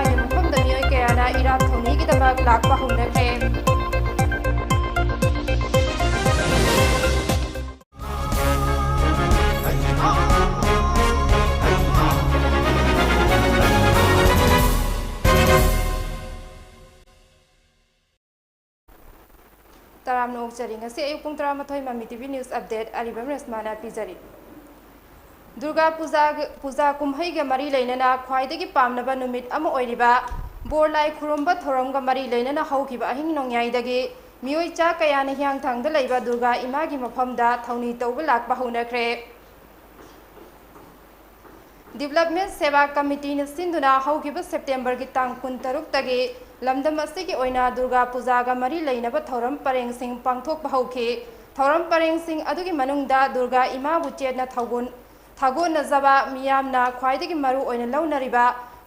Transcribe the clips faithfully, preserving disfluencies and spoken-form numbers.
ꯃꯐꯝꯗ ꯃꯤꯑꯣꯏ ꯀꯌꯥꯅ ꯏꯔꯥꯠ ꯊꯧꯅꯤꯒꯤꯗꯃꯛ ꯂꯥꯛꯄ ꯍꯧꯅꯈ꯭ꯔꯦ꯫ ꯇꯔꯥꯝꯅ ꯑꯣꯛꯆꯔꯤ꯫ ꯉꯁꯤ ꯑꯌꯨꯛ ꯄꯨꯡ ꯇꯔꯥꯃꯥꯊꯣꯏ ꯃꯃꯤ ꯇꯤ ꯚꯤ ꯅ꯭ꯌꯨꯁ ꯑꯞꯗꯦꯠ ꯑꯔꯤꯕꯝ ꯔꯦꯁꯃꯥꯅ ꯄꯤꯖꯔꯤ꯫ ꯗꯨꯔꯒꯥ ꯄꯨꯖꯥ, ꯄꯨꯖꯥ ꯀꯨꯝꯍꯩꯒ ꯃꯔꯤ ꯂꯩꯅꯅ ꯈ꯭ꯋꯥꯏꯗꯒꯤ ꯄꯥꯝꯅꯕ ꯅꯨꯃꯤꯠ ꯑꯃ ꯑꯣꯏꯔꯤꯕ ꯕꯣꯔ ꯂꯥꯏ ꯈꯨꯔꯨꯝꯕ ꯊꯧꯔꯝꯒ ꯃꯔꯤ ꯂꯩꯅꯅ ꯍꯧꯈꯤꯕ ꯑꯍꯤꯡ ꯅꯣꯡꯌꯥꯏꯗꯒꯤ ꯃꯤꯑꯣꯏ ꯆꯥ ꯀꯌꯥꯅ ꯍꯤꯌꯥꯡꯊꯥꯡꯗ ꯂꯩꯕ ꯗꯨꯔꯒꯥ ꯏꯃꯥꯒꯤ ꯃꯐꯝꯗ ꯊꯧꯅꯤ ꯇꯧꯕ ꯂꯥꯛꯄ ꯍꯧꯅꯈ꯭ꯔꯦ꯫ ꯗꯤꯕꯦꯂꯞꯃꯦꯟ ꯁꯦꯕꯥ ꯀꯃꯤꯇꯤꯅ ꯁꯤꯟꯗꯨꯅ ꯍꯧꯈꯤꯕ ꯁꯦꯞꯇꯦꯝꯕꯔꯒꯤ ꯇꯥꯡ ꯀꯨꯟꯇꯔꯨꯛꯇꯒꯤ ꯂꯝꯗꯝ ꯑꯁꯤꯒꯤ ꯑꯣꯏꯅ ꯗꯨꯔꯒꯥ ꯄꯨꯖꯥꯒ ꯃꯔꯤ ꯂꯩꯅꯕ ꯊꯧꯔꯝ ꯄꯔꯦꯡꯁꯤꯡ ꯄꯥꯡꯊꯣꯛꯄ ꯍꯧꯈꯤ꯫ ꯊꯧꯔꯝ ꯄꯔꯦꯡꯁꯤꯡ ꯑꯗꯨꯒꯤ ꯃꯅꯨꯡꯗ ꯗꯨꯔꯒꯥ ꯏꯃꯥꯕꯨ ꯆꯦꯠꯅ ꯊꯧꯒꯣꯟ-, ꯊꯥꯒꯣꯟꯅꯖꯕ, ꯃꯤꯌꯥꯝꯅ ꯈ꯭ꯋꯥꯏꯗꯒꯤ ꯃꯔꯨ ꯑꯣꯏꯅ ꯂꯧꯅꯔꯤꯕ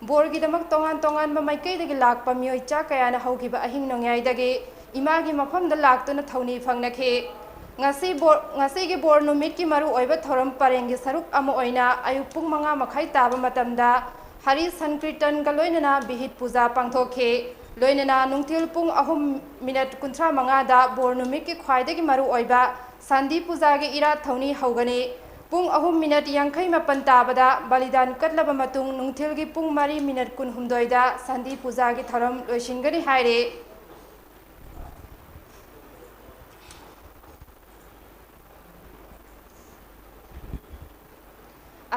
ꯕꯣꯔꯒꯤꯗꯃꯛ ꯇꯣꯉꯥꯟ ꯇꯣꯉꯥꯟꯕ ꯃꯥꯏꯀꯩꯗꯒꯤ ꯂꯥꯛꯄ ꯃꯤꯑꯣꯏ ꯆꯥ ꯀꯌꯥꯅ ꯍꯧꯈꯤꯕ ꯑꯍꯤꯡ ꯅꯣꯡꯌꯥꯏꯗꯒꯤ ꯏꯃꯥꯒꯤ ꯃꯐꯝꯗ ꯂꯥꯛꯇꯨꯅ ꯊꯧꯅꯤ ꯐꯪꯅꯈꯤ꯫ ꯉꯁꯤ ꯕꯣꯔ, ꯉꯁꯤꯒꯤ ꯕꯣꯔ ꯅꯨꯃꯤꯠꯀꯤ ꯃꯔꯨꯑꯣꯏꯕ ꯊꯧꯔꯝ ꯄꯔꯦꯡꯒꯤ ꯁꯔꯨꯛ ꯑꯃ ꯑꯣꯏꯅ ꯑꯌꯨꯛ ꯄꯨꯡ ꯃꯉꯥ ꯃꯈꯥꯏ ꯇꯥꯕ ꯃꯇꯝꯗ ꯍꯔꯤ ꯁꯟꯀ꯭ꯔꯤꯇꯟꯒ ꯂꯣꯏꯅꯅ ꯕꯤꯍꯤꯠ ꯄꯨꯖꯥ ꯄꯥꯡꯊꯣꯛꯈꯤ꯫ ꯂꯣꯏꯅꯅ ꯅꯨꯡꯊꯤꯜ ꯄꯨꯡ ꯑꯍꯨꯝ ꯃꯤꯅꯠ ꯀꯨꯟꯊ꯭ꯔꯥ ꯃꯉꯥꯗ ꯕꯣꯔ ꯅꯨꯃꯤꯠꯀꯤ ꯈ꯭ꯋꯥꯏꯗꯒꯤ ꯃꯔꯨꯑꯣꯏꯕ ꯁꯥꯟꯗꯤ ꯄꯨꯖꯥꯒꯤ ꯏꯔꯥꯠ ꯊꯧꯅꯤ ꯍꯧꯒꯅꯤ꯫ ꯄꯨꯡ ꯑꯍꯨꯝ ꯃꯤꯅꯠ ꯌꯥꯡꯈꯩ ꯃꯥꯄꯟ ꯇꯥꯕꯗ ꯕꯂꯤꯗꯥꯟ ꯀꯠꯂꯕ ꯃꯇꯨꯡ ꯅꯨꯡꯊꯤꯜꯒꯤ ꯄꯨꯡ ꯃꯔꯤ ꯃꯤꯅꯠ ꯀꯨꯟꯍꯨꯝꯗꯣꯏꯗ ꯁꯥꯟꯗꯤ ꯄꯨꯖꯥꯒꯤ ꯊꯧꯔꯝ ꯂꯣꯏꯁꯤꯟꯒꯅꯤ ꯍꯥꯏꯔꯤ꯫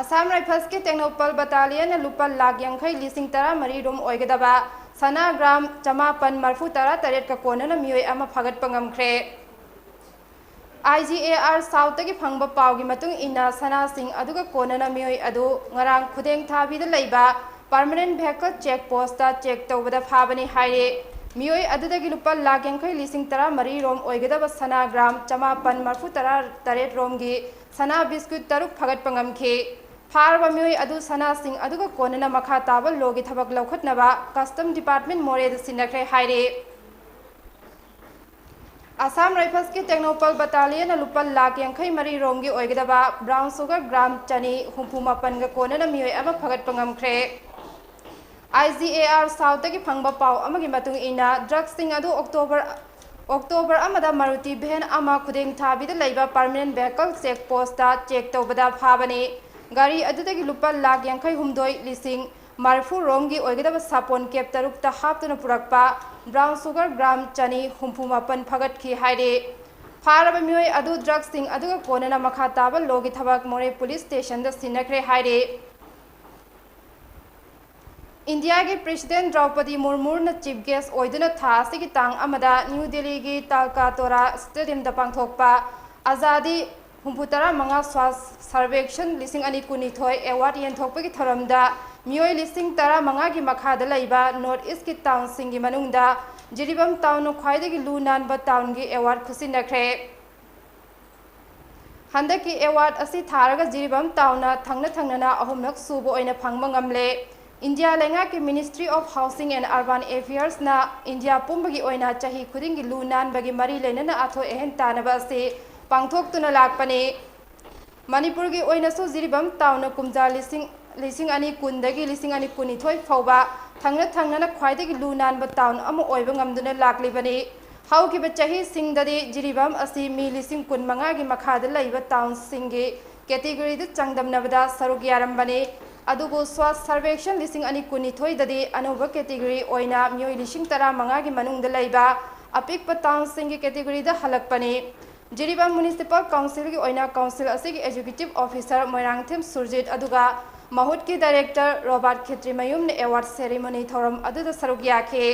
ꯑꯁꯥꯝ ꯔꯥꯏꯐꯜꯁꯀꯤ ꯇꯦꯡꯅꯧꯄꯜ ꯕꯇꯥꯂꯤꯌꯟꯅ ꯂꯨꯄꯥ ꯂꯥꯈ ꯌꯥꯡꯈꯩ ꯂꯤꯁꯤꯡ ꯇꯔꯥꯃꯔꯤ ꯔꯣꯝ ꯑꯣꯏꯒꯗꯕ ꯁꯅꯥ ꯒ꯭ꯔꯥꯝ ꯆꯃꯥꯄꯟ ꯃꯔꯐꯨ ꯇꯔꯥ ꯇꯔꯦꯠꯀ ꯀꯣꯟꯅꯅ ꯃꯤꯑꯣꯏ ꯑꯃ ꯐꯥꯒꯠꯄ ꯉꯝꯈ꯭ꯔꯦ꯫ ꯑꯥꯏ ꯖꯤ ꯑꯦ ꯑꯥꯔ ꯁꯥꯎꯠꯇꯒꯤ ꯐꯪꯕ ꯄꯥꯎꯒꯤ ꯃꯇꯨꯡ ꯏꯟꯅ, ꯁꯅꯥꯁꯤꯡ ꯑꯗꯨꯒ ꯀꯣꯟꯅꯅ ꯃꯤꯑꯣꯏ ꯑꯗꯨ ꯉꯔꯥꯡ ꯈꯨꯗꯦꯡ ꯊꯥꯕꯤꯗ ꯂꯩꯕ permanent vehicle check post check ꯇꯧꯕꯗ ꯐꯥꯕꯅꯤ ꯍꯥꯏꯔꯦ꯫ ꯃꯤꯑꯣꯏ ꯑꯗꯨꯗꯒꯤ ꯂꯨꯄꯥ ꯂꯥꯈ ꯌꯥꯡꯈꯩ ꯂꯤꯁꯤꯡ ꯇꯔꯥꯃꯔꯤ ꯔꯣꯝ ꯑꯣꯏꯒꯗꯕ ꯁꯅꯥ ꯒ꯭ꯔꯥꯝ ꯆꯃꯥꯄꯟ ꯃꯔꯐꯨ ꯇꯔꯥ ꯇꯔꯦꯠ ꯔꯣꯝꯒꯤ ꯁꯅꯥ ꯕꯤꯁꯀ꯭ꯋꯤꯠ ꯇꯔꯨꯛ ꯐꯥꯒꯠꯄ ꯉꯝꯈꯤ꯫ ꯐꯥꯔꯕ ꯃꯤꯑꯣꯏ ꯑꯗꯨ ꯁꯅꯥꯁꯤꯡ ꯑꯗꯨꯒ ꯀꯣꯟꯅꯅ ꯃꯈꯥ ꯇꯥꯕ ꯂꯣꯒꯤ ꯊꯕꯛ ꯂꯧꯈꯠꯅꯕ ꯀꯁꯇꯝ ꯗꯤꯄꯥꯔꯠꯃꯦꯟ ꯃꯣꯔꯦꯗ ꯁꯤꯟꯅꯈ꯭ꯔꯦ ꯍꯥꯏꯔꯦ꯫ ꯑꯁꯥꯝ ꯔꯥꯏꯐꯜꯁꯀꯤ ꯇꯦꯡꯅꯧꯄꯜ ꯕꯇꯥꯂꯤꯌꯟꯅ ꯂꯨꯄꯥ ꯂꯥꯈ ꯌꯥꯡꯈꯩ ꯃꯔꯤ ꯔꯣꯝꯒꯤ ꯑꯣꯏꯒꯗꯕ ꯕ꯭ꯔꯥꯎꯟ ꯁꯨꯒꯔ ꯒ꯭ꯔꯥꯝ ꯆꯅꯤ ꯍꯨꯝꯐꯨ ꯃꯥꯄꯟꯒ ꯀꯣꯟꯅꯅ ꯃꯤꯑꯣꯏ ꯑꯃ ꯐꯒꯠꯄ ꯉꯝꯈ꯭ꯔꯦ꯫ ꯑꯥꯏ ꯖꯤ ꯑꯦ ꯑꯥꯔ ꯁꯥꯎꯠꯇꯒꯤ ꯐꯪꯕ ꯄꯥꯎ ꯑꯃꯒꯤ ꯃꯇꯨꯡ ꯏꯟꯅ, ꯗ꯭ꯔꯒꯁꯤꯡ ꯑꯗꯨ ꯑꯣꯛꯇꯣꯕꯔ ꯑꯣꯛꯇꯣꯕꯔ ꯑꯃꯗ ꯃꯥꯔꯨꯇꯤ ꯚꯦꯟ ꯑꯃ ꯈꯨꯗꯦꯡ ꯊꯥꯕꯤꯗ ꯂꯩꯕ permanent vehicle check post check ꯇꯧꯕꯗ ꯐꯥꯕꯅꯤ꯫ ꯒꯥꯔꯤ ꯑꯗꯨꯗꯒꯤ ꯂꯨꯄꯥ ꯂꯥꯈ ꯌꯥꯡꯈꯩ ꯍꯨꯝꯗꯣꯏ ꯂꯤꯁꯤꯡ ꯃꯔꯤꯐꯨ ꯔꯣꯝꯒꯤ ꯑꯣꯏꯒꯗꯕ ꯁꯥꯄꯣꯟ ꯀꯦꯞ ꯇꯔꯨꯛꯇ ꯍꯥꯞꯇꯨꯅ ꯄꯨꯔꯛꯄ ꯕ꯭ꯔꯥꯎꯟ ꯁꯨꯒꯔ ꯒ꯭ꯔꯥꯝ ꯆꯅꯤ ꯍꯨꯝꯐꯨ ꯃꯥꯄꯟ ꯐꯥꯒꯠꯈꯤ ꯍꯥꯏꯔꯤ꯫ ꯐꯥꯔꯕ ꯃꯤꯑꯣꯏ ꯑꯗꯨ ꯗ꯭ꯔꯒꯁꯤꯡ ꯑꯗꯨꯒ ꯀꯣꯟꯅꯅ ꯃꯈꯥ ꯇꯥꯕ ꯂꯣꯒꯤ ꯊꯕꯛ ꯃꯣꯔꯦ ꯄꯨꯂꯤꯁ ꯁ꯭ꯇꯦꯁꯟꯗ ꯁꯤꯟꯅꯈ꯭ꯔꯦ ꯍꯥꯏꯔꯤ꯫ ꯏꯟꯗꯤꯌꯥꯒꯤ ꯄ꯭ꯔꯦꯁꯤꯗꯦꯟ ꯗ꯭ꯔꯧꯄꯗꯤ ꯃꯨꯔꯃꯨꯅ ꯆꯤꯐ ꯒꯦꯁ ꯑꯣꯏꯗꯨꯅ ꯊꯥ ꯑꯁꯤꯒꯤ ꯇꯥꯡ ꯑꯃꯗ ꯅ꯭ꯌꯨ ꯗꯦꯜꯂꯤꯒꯤ ꯇꯥꯜꯀꯥꯇꯣꯔꯥ ꯁ꯭ꯇꯦꯗꯤꯌꯝꯗ ꯄꯥꯡꯊꯣꯛꯄ ꯑꯖꯥꯗꯤ ꯍꯨꯝꯐꯨ ꯇꯔꯥ ꯃꯉꯥ ꯁ꯭ꯋꯥꯁ ꯁꯔꯚꯦꯛꯁꯟ ꯂꯤꯁꯤꯡ ꯑꯅꯤ ꯀꯨꯟꯅꯤꯊꯣꯏ ꯑꯦꯋꯥꯔꯗ ꯌꯦꯟꯊꯣꯛꯄꯒꯤ ꯊꯧꯔꯝꯗ ꯃꯤꯑꯣꯏ ꯂꯤꯁꯤꯡ ꯇꯔꯥ ꯃꯉꯥꯒꯤ ꯃꯈꯥꯗ ꯂꯩꯕ ꯅꯣꯔꯠ ꯏꯁꯀꯤ ꯇꯥꯎꯟꯁꯤꯡꯒꯤ ꯃꯅꯨꯡꯗ ꯖꯤꯔꯤꯕꯥꯝ ꯇꯥꯎꯟꯅ ꯈ꯭ꯋꯥꯏꯗꯒꯤ ꯂꯨ ꯅꯥꯟꯕ ꯇꯥꯎꯟꯒꯤ ꯑꯦꯋꯥꯔꯗ ꯈꯨꯠꯁꯤꯟꯅꯈ꯭ꯔꯦ꯫ ꯍꯟꯗꯛꯀꯤ ꯑꯦꯋꯥꯔꯗ ꯑꯁꯤ ꯊꯥꯔꯒ ꯖꯤꯔꯤꯕꯥꯝ ꯇꯥꯎꯟꯅ ꯊꯪꯅ ꯊꯪꯅꯅ ꯑꯍꯨꯝꯂꯛ ꯁꯨꯕ ꯑꯣꯏꯅ ꯐꯪꯕ ꯉꯝꯂꯦ꯫ ꯏꯟꯗꯤꯌꯥ ꯂꯩꯉꯥꯛꯀꯤ Ministry of Housing and Urban Affairsꯅ ꯏꯟꯗꯤꯌꯥ ꯄꯨꯝꯕꯒꯤ ꯑꯣꯏꯅ ꯆꯍꯤ ꯈꯨꯗꯤꯡꯒꯤ ꯂꯨ ꯅꯥꯟꯕꯒꯤ ꯃꯔꯤ ꯂꯩꯅꯅ ꯑꯊꯣꯏ ꯑꯍꯦꯟ ꯇꯥꯟꯅꯕ ꯑꯁꯤ ꯄꯥꯡꯊꯣꯛꯇꯨꯅ ꯂꯥꯛꯄꯅꯤ꯫ ꯃꯅꯤꯄꯨꯔꯒꯤ ꯑꯣꯏꯅꯁꯨ ꯖꯤꯔꯤꯕꯥꯝ ꯇꯥꯎꯟꯅ ꯀꯨꯝꯖꯥ ꯂꯤꯁꯤꯡ, ꯂꯤꯁꯤꯡ ꯑꯅꯤ ꯀꯨꯟꯗꯒꯤ ꯂꯤꯁꯤꯡ ꯑꯅꯤ ꯀꯨꯟꯅꯤꯊꯣꯏ ꯐꯥꯎꯕ ꯊꯪꯅ ꯊꯪꯅꯅ ꯈ꯭ꯋꯥꯏꯗꯒꯤ ꯂꯨ ꯅꯥꯟꯕ ꯇꯥꯎꯟ ꯑꯃ ꯑꯣꯏꯕ ꯉꯝꯗꯨꯅ ꯂꯥꯛꯂꯤꯕꯅꯤ꯫ ꯍꯧꯈꯤꯕ ꯆꯍꯤꯁꯤꯡꯗꯗꯤ ꯖꯤꯔꯤꯕꯥꯝ ꯑꯁꯤ ꯃꯤ ꯂꯤꯁꯤꯡ ꯀꯨꯟꯃꯉꯥꯒꯤ ꯃꯈꯥꯗ ꯂꯩꯕ ꯇꯥꯎꯟꯁꯤꯡꯒꯤ ꯀꯦꯇꯤꯒꯣꯔꯤꯗ ꯆꯥꯡꯗꯝꯅꯕꯗ ꯁꯔꯨꯛ ꯌꯥꯔꯝꯕꯅꯤ꯫ ꯑꯗꯨꯕꯨ ꯁ꯭ꯋꯥꯁ ꯁꯔꯚꯦꯛꯁꯟ ꯂꯤꯁꯤꯡ ꯑꯅꯤ ꯀꯨꯟꯅꯤꯊꯣꯏꯗꯗꯤ ꯑꯅꯧꯕ ꯀꯦꯇꯤꯒꯣꯔꯤ ꯑꯣꯏꯅ ꯃꯤꯑꯣꯏ ꯂꯤꯁꯤꯡ ꯇꯔꯥꯃꯉꯥꯒꯤ ꯃꯅꯨꯡꯗ ꯂꯩꯕ ꯑꯄꯤꯛꯄ ꯇꯥꯎꯟꯁꯤꯡꯒꯤ ꯀꯦꯇꯤꯒꯣꯔꯤꯗ ꯍꯜꯂꯛꯄꯅꯤ꯫ ꯖꯤꯔꯤꯕꯥꯝ ꯃ꯭ꯌꯨꯅꯤꯁꯤꯄꯥꯜ ꯀꯥꯎꯟꯁꯤꯜꯒꯤ ꯑꯣꯏꯅ ꯀꯥꯎꯟꯁꯤꯜ ꯑꯁꯤꯒꯤ ꯑꯦꯛꯖꯤꯀ꯭ꯌꯨꯇꯤꯚ ꯑꯣꯐꯤꯁꯥꯔ ꯃꯣꯏꯔꯥꯡꯊꯦꯝ ꯁꯨꯔꯖꯤꯠ ꯑꯗꯨꯒ ꯃꯍꯨꯠꯀꯤ ꯗꯥꯏꯔꯦꯛꯇꯔ ꯔꯣꯕꯥꯔꯠ ꯈꯦꯇ꯭ꯔꯤꯃꯌꯨꯝꯅ ꯑꯦꯋꯥꯔꯗ ꯁꯦꯔꯤꯃꯣꯅꯤ ꯊꯧꯔꯝ ꯑꯗꯨꯗ ꯁꯔꯨꯛ ꯌꯥꯈꯤ꯫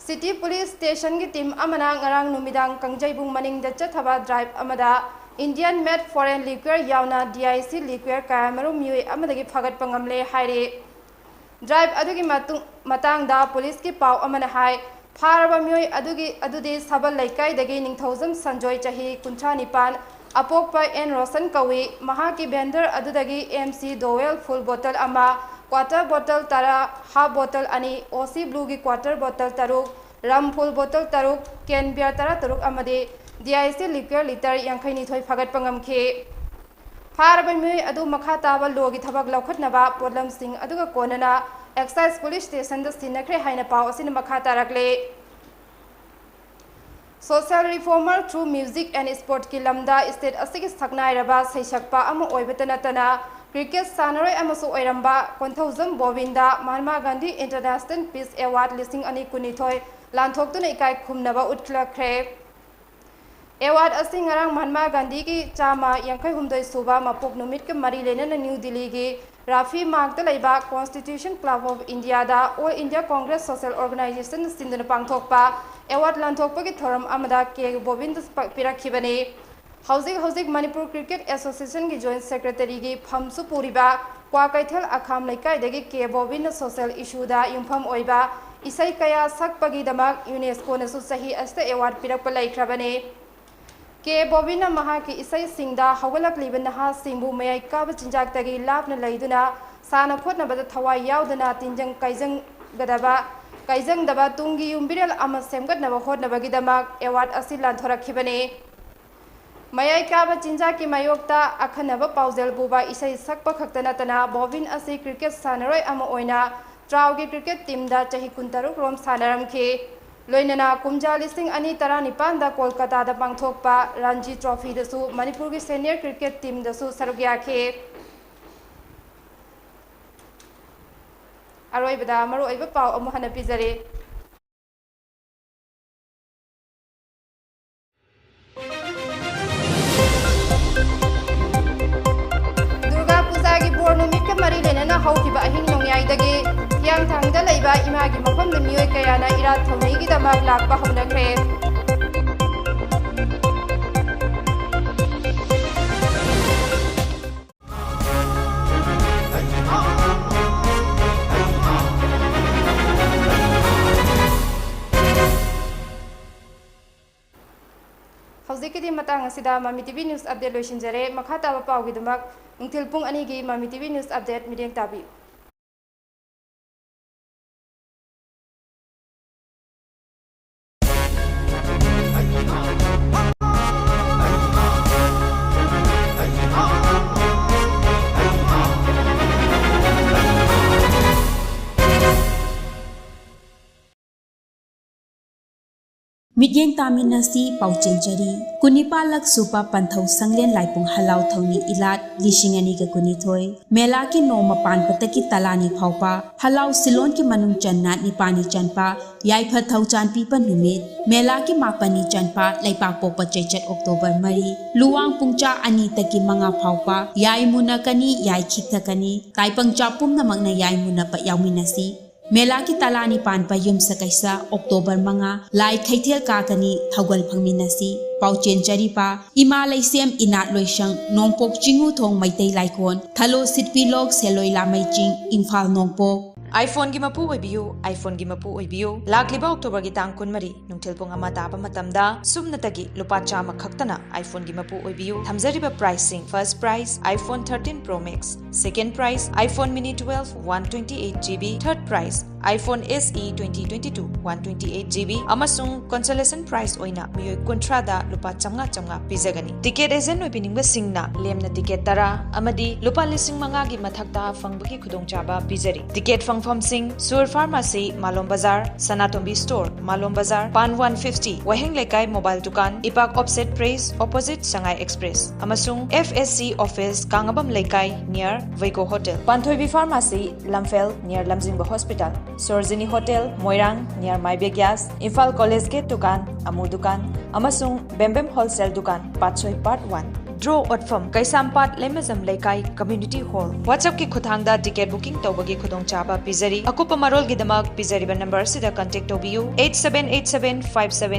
ꯁꯤꯇꯤ ꯄꯨꯂꯤꯁ ꯁ꯭ꯇꯦꯁꯟꯒꯤ ꯇꯤꯝ ꯑꯃꯅ ꯉꯔꯥꯡ ꯅꯨꯃꯤꯗꯥꯡ ꯀꯥꯡꯖꯩꯕꯨꯡ ꯃꯅꯤꯡꯗ ꯆꯠꯊꯕ ꯗ꯭ꯔꯥꯏꯚ ꯑꯃꯗ Indian made foreign liquor ꯌꯥꯎꯅ D I C liquor ꯀꯌꯥꯃꯔꯨꯝ ꯃꯤꯑꯣꯏ ꯑꯃꯗꯒꯤ ꯐꯥꯒꯠꯄ ꯉꯝꯂꯦ ꯍꯥꯏꯔꯤ꯫ ꯗ꯭ꯔꯥꯏꯚ ꯑꯗꯨꯒꯤ ꯃꯇꯨꯡ, ꯃꯇꯥꯡꯗ ꯄꯨꯂꯤꯁꯀꯤ ꯄꯥꯎ ꯑꯃꯅ ꯍꯥꯏ, ꯐꯥꯔꯕ ꯃꯤꯑꯣꯏ ꯑꯗꯨꯒꯤ, ꯑꯗꯨꯗꯤ ꯁꯕꯜ ꯂꯩꯀꯥꯏꯗꯒꯤ ꯅꯤꯡꯊꯧꯖꯝ ꯁꯟꯖꯣꯏ, ꯆꯍꯤ ꯀꯨꯟꯊ꯭ꯔꯥ ꯅꯤꯄꯥꯟ, ꯑꯄꯣꯛꯄ ꯑꯦꯟ ꯔꯣꯁꯟ ꯀꯧꯏ꯫ ꯃꯍꯥꯛꯀꯤ ꯚꯦꯟꯗꯔ ꯑꯗꯨꯗꯒꯤ M C Dowell full bottle ꯑꯃ, quarter bottle ꯇꯔꯥ, half bottle ꯑꯅꯤ, O C Blueꯒꯤ quarter bottle ꯇꯔꯨꯛ, rum full bottle ꯇꯔꯨꯛ, can beer ꯇꯔꯥꯇꯔꯨꯛ ꯑꯃꯗꯤ D I C liquor litre ꯌꯥꯡꯈꯩꯅꯤꯊꯣꯏ ꯐꯥꯒꯠꯄ ꯉꯝꯈꯤ꯫ ꯐꯥꯔꯕ ꯃꯤꯑꯣꯏ ꯑꯗꯨ ꯃꯈꯥ ꯇꯥꯕ ꯂꯣꯒꯤ ꯊꯕꯛ ꯂꯧꯈꯠꯅꯕ ꯄꯣꯠꯂꯝꯁꯤꯡ ꯑꯗꯨꯒ ꯀꯣꯟꯅꯅ ꯑꯦꯛꯁꯥꯏꯖ ꯄꯨꯂꯤꯁ ꯁ꯭ꯇꯦꯁꯟꯗ ꯁꯤꯟꯅꯈ꯭ꯔꯦ ꯍꯥꯏꯅ ꯄꯥꯎ ꯑꯁꯤꯅ ꯃꯈꯥ ꯇꯥꯔꯛꯂꯤ꯫ Social reformer through music and sportꯀꯤ ꯂꯝꯗ state ꯑꯁꯤꯒꯤ ꯁꯛꯅꯥꯏꯔꯕ ꯁꯩꯁꯛꯄ ꯑꯃ ꯑꯣꯏꯕꯇ ꯅꯠꯇꯅ cricket ꯁꯥꯟꯅꯔꯣꯏ ꯑꯃꯁꯨ ꯑꯣꯏꯔꯝꯕ Konthoujam Govinda Mahatma Gandhi International Peace Award ꯂꯤꯁꯤꯡ ꯑꯅꯤ ꯀꯨꯟꯅꯤꯊꯣꯏ ꯂꯥꯟꯊꯣꯛꯇꯨꯅ ꯏꯀꯥꯏ ꯈꯨꯝꯅꯕ ꯎꯠꯂꯛꯈ꯭ꯔꯦ꯫ Award ꯑꯁꯤ ꯉꯔꯥꯡ ꯃꯍꯥꯠꯃꯥ ꯒꯥꯟꯙꯤꯒꯤ ꯆꯥꯝꯃ ꯌꯥꯡꯈꯩ ꯍꯨꯝꯗꯣꯏ ꯁꯨꯕ ꯃꯄꯣꯛ ꯅꯨꯃꯤꯠꯀ ꯃꯔꯤ ꯂꯩꯅꯅ ꯅ꯭ꯌꯨ ꯗꯤꯜꯂꯤꯒꯤ ꯔꯥꯐꯤ ꯃꯥꯔꯒꯇ ꯂꯩꯕ Constitution Club of Indiaꯗ All India Congress Social Organizationꯅ ꯁꯤꯟꯗꯨꯅ ꯄꯥꯡꯊꯣꯛꯄ award ꯂꯥꯟꯊꯣꯛꯄꯒꯤ ꯊꯧꯔꯝ ꯑꯃꯗ ꯀꯦ ꯒꯣꯕꯤꯟꯗ ꯄ-, ꯄꯤꯔꯛꯈꯤꯕꯅꯤ꯫ ꯍꯧꯖꯤꯛ ꯍꯧꯖꯤꯛ ꯃꯅꯤꯄꯨꯔ Cricket Associationꯒꯤ Joint Secretaryꯒꯤ ꯐꯝꯁꯨ ꯄꯨꯔꯤꯕ ꯀ꯭ꯋꯥꯀꯩꯊꯦꯜ ꯑꯈꯥꯝ ꯂꯩꯀꯥꯏꯗꯒꯤ ꯀꯦ ꯒꯣꯕꯤꯟꯗ social issueꯗ ꯌꯨꯝꯐꯝ ꯑꯣꯏꯕ ꯏꯁꯩ ꯀꯌꯥ ꯁꯛꯄꯒꯤꯗꯃꯛ UNESCOꯅꯁꯨ ꯆꯍꯤ ꯑꯁꯤꯗ award ꯄꯤꯔꯛꯄ ꯂꯩꯈ꯭ꯔꯕꯅꯤ꯫ ꯀꯦ ꯒꯣꯕꯤꯟꯗꯅ ꯃꯍꯥꯛꯀꯤ ꯏꯁꯩꯁꯤꯡꯗ ꯍꯧꯒꯠꯂꯛꯂꯤꯕ ꯅꯍꯥꯁꯤꯡꯕꯨ ꯃꯌꯥꯏ ꯀꯥꯕ ꯆꯤꯟꯖꯥꯛꯇꯒꯤ ꯂꯥꯞꯅ ꯂꯩꯗꯨꯅ ꯁꯥꯟꯅ ꯈꯣꯠꯅꯕꯗ ꯊꯋꯥꯏ ꯌꯥꯎꯗꯅ ꯇꯤꯟꯖꯪ ꯀꯥꯏꯖꯪꯒꯗꯕ, ꯀꯥꯏꯖꯪꯗꯕ ꯇꯨꯡꯒꯤ ꯌꯨꯝꯕꯤꯔꯦꯜ ꯑꯃ ꯁꯦꯝꯒꯠꯅꯕ ꯍꯣꯠꯅꯕꯒꯤꯗꯃꯛ award ꯑꯁꯤ ꯂꯥꯟꯊꯣꯔꯛꯈꯤꯕꯅꯤ꯫ ꯃꯌꯥꯏ ꯀꯥꯕ ꯆꯤꯟꯖꯥꯛꯀꯤ ꯃꯥꯌꯣꯛꯇ ꯑꯈꯟꯅꯕ ꯄꯥꯎꯖꯦꯜ ꯄꯨꯕ ꯏꯁꯩ ꯁꯛꯄ ꯈꯛꯇ ꯅꯠꯇꯅ ꯒꯣꯕꯤꯟꯗ ꯑꯁꯤ cricket ꯁꯥꯟꯅꯔꯣꯏ ꯑꯃ ꯑꯣꯏꯅ ꯇ꯭ꯔꯥꯎꯒꯤ cricket teamꯗ ꯆꯍꯤ ꯀꯨꯟꯇꯔꯨꯛ ꯔꯣꯝ ꯁꯥꯟꯅꯔꯝꯈꯤ꯫ ꯂꯣꯏꯅꯅ ꯀꯨꯝꯖꯥ ꯂꯤꯁꯤꯡ ꯑꯅꯤ ꯇꯔꯥꯅꯤꯄꯥꯟꯗ ꯀꯣꯜꯀꯇꯥꯗ ꯄꯥꯡꯊꯣꯛꯄ ꯔꯥꯟꯖꯤ trophyꯗꯁꯨ ꯃꯅꯤꯄꯨꯔꯒꯤ senior cricket teamꯗꯁꯨ ꯁꯔꯨꯛ ꯌꯥꯈꯤ꯫ ꯑꯔꯣꯏꯕꯗ ꯃꯔꯨꯑꯣꯏꯕ ꯄꯥꯎ ꯑꯃꯨꯛ ꯍꯟꯅ ꯄꯤꯖꯔꯤ꯫ ꯗꯨꯔꯒꯥ ꯄꯨꯖꯥꯒꯤ ꯕꯣꯔ ꯅꯨꯃꯤꯠꯀ ꯃꯔꯤ ꯂꯩꯅꯅ ꯍꯧꯈꯤꯕ ꯑꯍꯤꯡ ꯅꯣꯡꯌꯥꯏꯗꯒꯤ ꯍꯤꯌꯥꯡꯊꯥꯡꯗ ꯂꯩꯕ ꯏꯃꯥꯒꯤ ꯃꯐꯝꯗ ꯃꯤꯑꯣꯏ ꯀꯌꯥꯅ ꯏꯔꯥꯠ ꯊꯧꯅꯤꯒꯤꯗꯃꯛ ꯂꯥꯛꯄ ꯍꯧꯅꯈ꯭ꯔꯦ꯫ ꯍꯧꯖꯤꯛꯀꯤꯗꯤ ꯃꯇꯥꯡ ꯑꯁꯤꯗ ꯃꯃꯤ TV news update ꯂꯣꯏꯁꯤꯟꯖꯔꯦ꯫ ꯃꯈꯥ ꯇꯥꯕ ꯄꯥꯎꯒꯤꯗꯃꯛ ꯅꯨꯡꯊꯤꯜ ꯄꯨꯡ ꯑꯅꯤꯒꯤ ꯃꯃꯤ TV news update ꯃꯤꯠꯌꯦꯡ ꯇꯥꯕꯤꯌꯨ꯫ ꯃꯤꯠꯌꯦꯡ ꯇꯥꯃꯤꯟꯅꯁꯤ ꯄꯥꯎꯆꯦꯟ ꯆꯔꯤ꯫ ꯀꯨꯟꯅꯤꯄꯥꯜꯂꯛ ꯁꯨꯕ ꯄꯟꯊꯧ ꯁꯪꯂꯦꯟ ꯂꯥꯏꯄꯨꯡ ꯍꯂꯥꯎ ꯊꯧꯅꯤ ꯏꯂꯥꯠ ꯂꯤꯁꯤꯡ ꯑꯅꯤꯒ ꯀꯨꯟꯅꯤꯊꯣꯏ꯫ ꯃꯦꯂꯥꯒꯤ ꯅꯣꯡꯃ ꯄꯥꯟꯕꯗꯒꯤ ꯇꯂꯥꯅꯤ ꯐꯥꯎꯕ ꯍꯂꯥꯎ ꯁꯤꯂꯣꯟꯒꯤ ꯃꯅꯨꯡ ꯆꯟꯅ ꯅꯤꯄꯥꯅꯤ ꯆꯟꯕ ꯌꯥꯏꯐ ꯊꯧꯖꯥꯟ ꯄꯤꯕ ꯅꯨꯃꯤꯠ꯫ ꯃꯦꯂꯥꯒꯤ ꯃꯥꯄꯟꯅꯤ ꯆꯟꯕ ꯂꯩꯄꯥꯛꯄꯣꯛꯄ ꯆꯩꯆꯠ ꯑꯣꯛꯇꯣꯕꯔ ꯃꯔꯤ꯫ ꯂꯨꯋꯥꯡ ꯄꯨꯡꯆꯥ ꯑꯅꯤꯗꯒꯤ ꯃꯉꯥ ꯐꯥꯎꯕ ꯌꯥꯏ ꯃꯨꯟꯅꯀꯅꯤ, ꯌꯥꯏ ꯈꯤꯛꯊꯀꯅꯤ꯫ ꯇꯥꯏꯄꯪꯆꯥ ꯄꯨꯝꯅꯃꯛꯅ ꯌꯥꯏ ꯃꯨꯟꯅꯕ ꯌꯥꯎꯃꯤꯟꯅꯁꯤ꯫ ꯃꯦꯂꯥꯒꯤ ꯇꯂꯥꯅꯤ ꯄꯥꯟꯕ ꯌꯨꯝꯁꯀꯩꯁ ꯑꯣꯛꯇꯣꯕꯔ ꯃꯉꯥ, ꯂꯥꯏ ꯈꯩꯊꯦꯜ ꯀꯥꯒꯅꯤ, ꯊꯧꯒꯜ ꯐꯪꯃꯤꯟꯅꯁꯤ꯫ ꯄꯥꯎꯆꯦꯟ ꯆꯔꯤꯄꯥ ꯏꯃꯥ ꯂꯩꯁꯦꯝ ꯏꯅꯥꯠ ꯂꯣꯏꯁꯪ, ꯅꯣꯡꯄꯣꯛ ꯆꯤꯡꯉꯨꯊꯣꯡ ꯃꯩꯇꯩ ꯂꯥꯏꯀꯣꯟ, ꯊꯂꯣ ꯁꯤꯠꯄꯤ ꯂꯣꯛ, ꯁꯦꯂꯣꯏ ꯂꯥꯃꯩ ꯆꯤꯡ, ꯏꯝꯐꯥꯜ ꯅꯣꯡꯄꯣꯛ꯫ iPhoneꯒꯤ ꯃꯄꯨ ꯑꯣꯏꯕꯤꯌꯨ, iPhoneꯒꯤ ꯃꯄꯨ ꯑꯣꯏꯕꯤꯌꯨ꯫ ꯂꯥꯛꯂꯤꯕ ꯑꯣꯛꯇꯣꯕꯔꯒꯤ ꯇꯥꯡ ꯀꯨꯟꯃꯔꯤ, ꯅꯨꯡꯊꯤꯜ ꯄꯨꯡ ꯑꯃ ꯇꯥꯕ ꯃꯇꯝꯗ ꯁꯨꯞꯅꯇꯒꯤ ꯂꯨꯄꯥ ꯆꯥꯝꯃ ꯈꯛꯇꯅ iPhoneꯒꯤ ꯃꯄꯨ ꯑꯣꯏꯕꯤꯌꯨ꯫ ꯊꯝꯖꯔꯤꯕ priceꯁꯤꯡ: first prize iPhone thirteen Pro Max, second prize iPhone Mini twelve one twenty eight GB, third prize iPhone SE twenty twenty-two one twenty eight GB, ꯑꯃꯁꯨꯡ consolation prize ꯑꯣꯏꯅ ꯃꯤꯑꯣꯏ ꯀꯨꯟꯊ꯭ꯔꯥꯗ ꯂꯨꯄꯥ ꯆꯥꯝꯃꯉꯥ ꯆꯥꯝꯃꯉꯥ ꯄꯤꯖꯒꯅꯤ꯫ Ticket agent ꯑꯣꯏꯕꯤꯅꯤꯡꯕꯁꯤꯡꯅ ꯂꯦꯝꯅ ticket ꯇꯔꯥ ꯑꯃꯗꯤ ꯂꯨꯄꯥ ꯂꯤꯁꯤꯡ ꯃꯉꯥꯒꯤ ꯃꯊꯛꯇ ꯐꯪꯕꯒꯤ ꯈꯨꯗꯣꯡꯆꯥꯕ ꯄꯤꯖꯔꯤ꯫ Ticket ꯐꯪꯐꯝꯁꯤꯡ: ꯁꯨꯔ Pharmacy, ꯃꯥꯂꯣꯝ ꯕꯖꯥꯔ, ꯁꯅꯥꯇꯣꯝꯕꯤ Store, ꯃꯥꯂꯣꯝ ꯕꯖꯥꯔ, ꯄꯥꯟ one fifty, ꯋꯥꯍꯦꯡ ꯂꯩꯀꯥꯏ Mobile ꯗꯨꯀꯥꯟ, ꯏꯄꯥꯛ Offset Press, opposite ꯁꯉꯥꯏ Express, ꯑꯃꯁꯨꯡ FSC Office, ꯀꯥꯡꯉꯕꯝ ꯂꯩꯀꯥꯏ, near ꯋꯩꯒꯣ Hotel꯫ ꯄꯥꯟꯊꯣꯏꯕꯤ Pharmacy, ꯂꯝꯐꯦꯜ, near ꯂꯝꯖꯤꯡꯕ Hospital, ꯁꯣꯔꯖꯤꯅꯤ Hotel, ꯃꯣꯏꯔꯥꯡ, near ꯃꯥꯏꯕꯦ Gas, Imphal College Gate ꯗꯨꯀꯥꯟ, ꯑꯃꯨ ꯗꯨꯀꯥꯟ, ꯑꯃꯁꯨꯡ ꯕꯦꯝꯕꯦꯝ Wholesale ꯗꯨꯀꯥꯟ, ꯄꯥꯠꯁꯣꯏ Part one꯫ Draw ꯑꯣꯠꯐꯝ: ꯀꯩꯁꯥꯝꯄꯥꯠ ꯂꯩꯃꯖꯝ ꯂꯩꯀꯥꯏ Community Hall꯫ WhatsAppꯀꯤ ꯈꯨꯠꯊꯥꯡꯗ ticket booking ꯇꯧꯕꯒꯤ ꯈꯨꯗꯣꯡꯆꯥꯕ ꯄꯤꯖꯔꯤ꯫ ꯑꯀꯨꯞꯄ ꯃꯔꯣꯜꯒꯤꯗꯃꯛ ꯄꯤꯖꯔꯤꯕ number ꯑꯁꯤꯗ contact ꯇꯧꯕꯤꯌꯨ, eight seven eight seven five seven